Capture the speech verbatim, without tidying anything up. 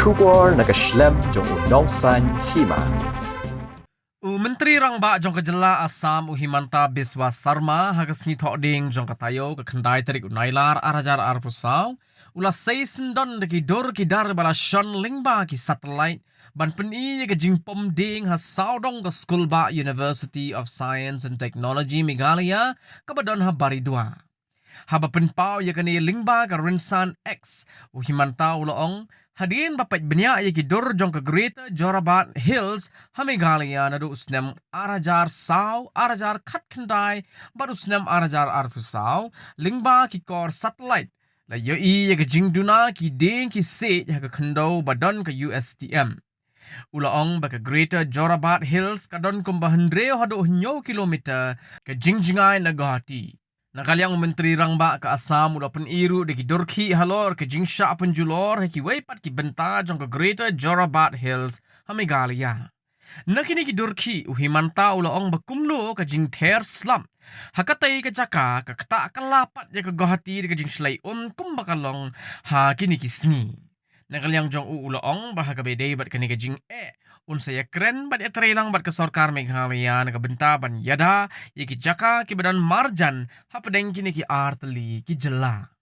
Khubor na ka shlem jong u Nongsaiñ Hima. U Myntri Rangbah jong ka jylla Assam u Himanta Biswa Sarma ha ka sngi Thohdieng jong ka taïew ka khyndai tarik u Nailar ar hajar arphew saw u la sei syndon da ki dur ki dar ba la shon lyngba ki satellite ban pyni ïa ka jingpom dieng ha sawdong ka skul bah University of Science and Technology Meghalaya kaba don ha Baridua. Haba pynpaw ïa kane lyngba ka rynsan X, u Himanta u la ong, hadien ba peit bniah ïa ki dur jong ka Greater Jorabat Hills ha Meghalaya naduh u snem ar hajar saw, ar hajar khatkhyndai bad u snem ar hajar arphew saw, lyngba ki kor satellite la ïohi ïa ka jingduna ki dieng ki siej ha ka khyndew ba don ka U S T M. U la ong ba ka Greater Jorabat Hills ka don kumba hynriew haduh hynñiew kilometer ka jingjngai na Guwahati. Na ka liang u Myntri Rangbah ka Assam u la pyni ruh da ki dur khih halor ka jingshah pynjulor ha kiwei pat ki bynta jong ka Greater Jorabat Hills ha Meghalaya. Na kine ki dur khih u Himanta u la ong ba kumno ka jingther slap ha katei ka jaka ka ktah kylla pat ïa ka Guwahati da ka jingshlei um kumba ka long ha kine ki sngi. Na ka liang jong u u la ong ba ha kaba ïadei bad kane ka jingeh un sa ïakren bad ïatreilang bad ka sorkar Meghalaya na ka bynta ban ïada ïa ki jaka kiba don marjan hapdeng kine ki artylli ki jylla.